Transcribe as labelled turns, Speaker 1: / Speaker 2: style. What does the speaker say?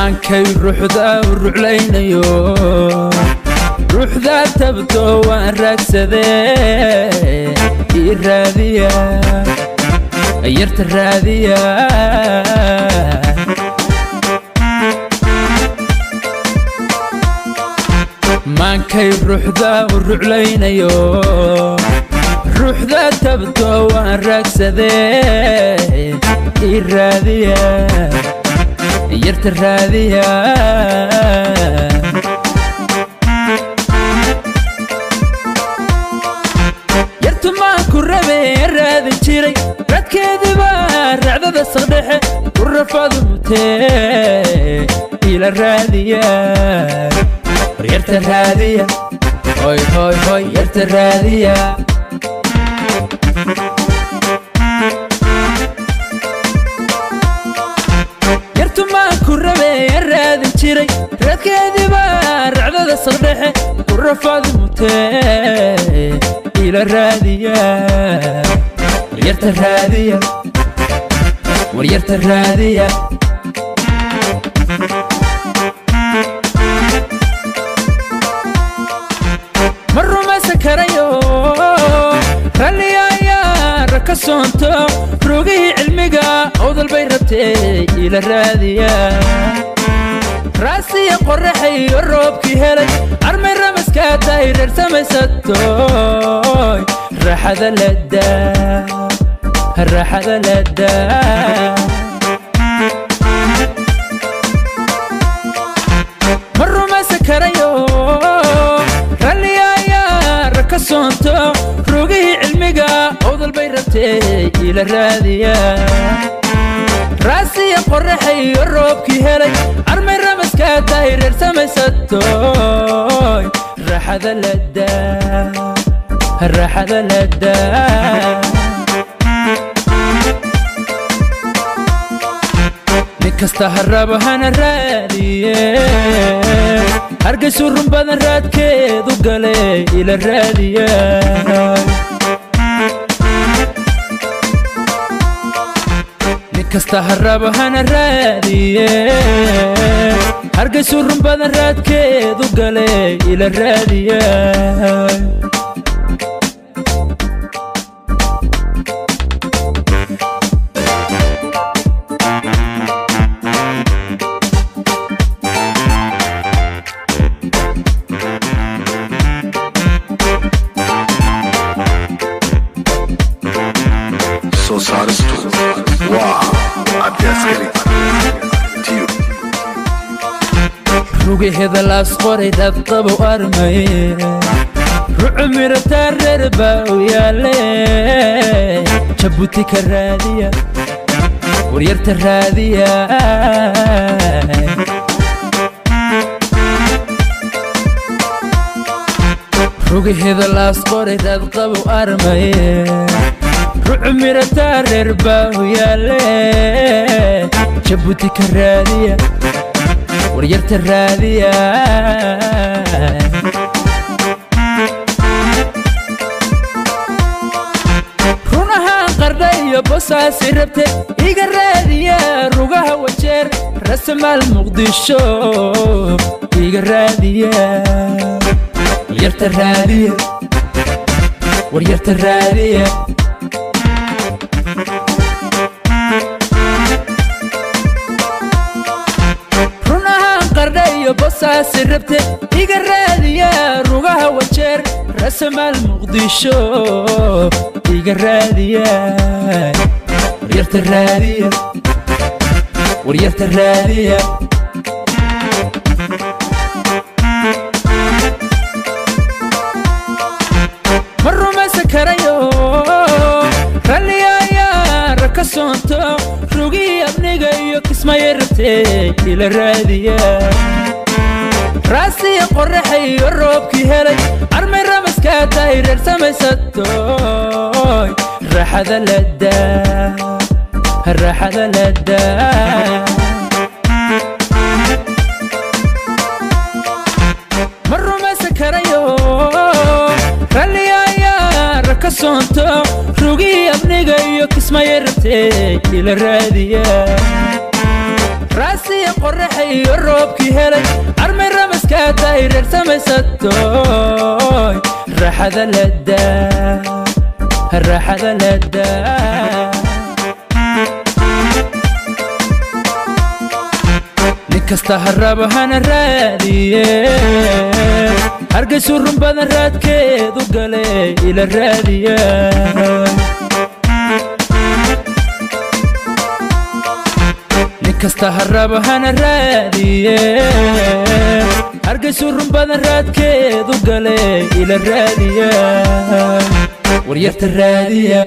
Speaker 1: Maankay ruuxda u ruclaynayo, ruuxda tabto waan raagsadee, ii raadiya yarta raadiya. Maankay ruuxda u ruclaynayo, ruuxda tabto waan raagsadee, ii raadiya yarta raadiya. Yartu maan ku rabee raadin jiray, raadkeediba racdada saqdhexe ku rafaadu mutee, ila raadiya war yarta raadiya, hoy hoy hoy yarta raadiya. Yartu maan ku rabee raadin jiray, raadkeediba racdada saqdhexe ku rafaadu mutee, ila raadiya war yarta raadiya, war yarta raadiya. Ma rumaysan karayo ralliya ayaa ka soonto, rogihii cilmiga owdal bay rabtee, ila raadiya. Raasiya qorraxayo roobkii helay, armay ramaska dayreer samaysatoy, raaxada ladaa, raaxada ladaa. Ma rumaysan karayo ralliya ayaa ka soonto, rogihii cilmiga owdal bay rabtee, ila raadiya. Raasiya qorraxayo roobkii helay, armay ramaska dayreer samaysatoy, raaxada ladaa, raaxada ladaa. Nin kasta ha rabo hana raadiye, hargaysu run badan raadkeedu gale, ila raadiya. Nin kasta ha rabo hana raadiye, hargaysu run badan raadkeedu gale, ila raadiya.
Speaker 2: Soo saaristu waa Cabdi Askari Tiyo.
Speaker 1: Rugaheeda laas qoray dad qabo armay, rucu mirataa reer baa u yaale, Jabuuti ka raadiya waryarta raadiya. Rugaheeda laas qoray dad qabo armay, rucu mirataa reer baa u yaale, Jabuuti ka raadiya waryarta raadiya. Run ahaan qardha iyo bosaasi rabte, iga raadiya rugaha wajeer, rasmaal Muqdisho iga raadiya waryarta raadiya, waryarta raadiya. Run ahaan qardha iyo bosaasi rabte, iga raadiya rugaha wajeer, rasmaal Muqdisho iga raadiya waryarta raadiya, waryarta raadiya. Ma rumaysan karayo ralliya ayaa ka soonto, rugihii abniga iyo kismaye rabtee, ila raadiya. Raasiya qorraxayo roobkii helay, armay ramaska dayreer samaysatoy, raaxada ladaa, raaxada ladaa. Ma rumaysan karayo ralliya ayaa ka soonto, rugihii abniga iyo kismaye rabtee, ila raadiya. Raasiya qorraxa iyo roobkii helay, armay ramaskaa tahay reer samaysatoy. Raaxada ladaa, raaxada ladaa. Nin kasta ha rabo hana raadiye, Hargaysu run badan raadkeedu gale, ila raadiya. Nin kasta ha rabo hana raadiye, Hargaysu run badan raadkeedu gale, ila raadiya. Waryarta raadiya,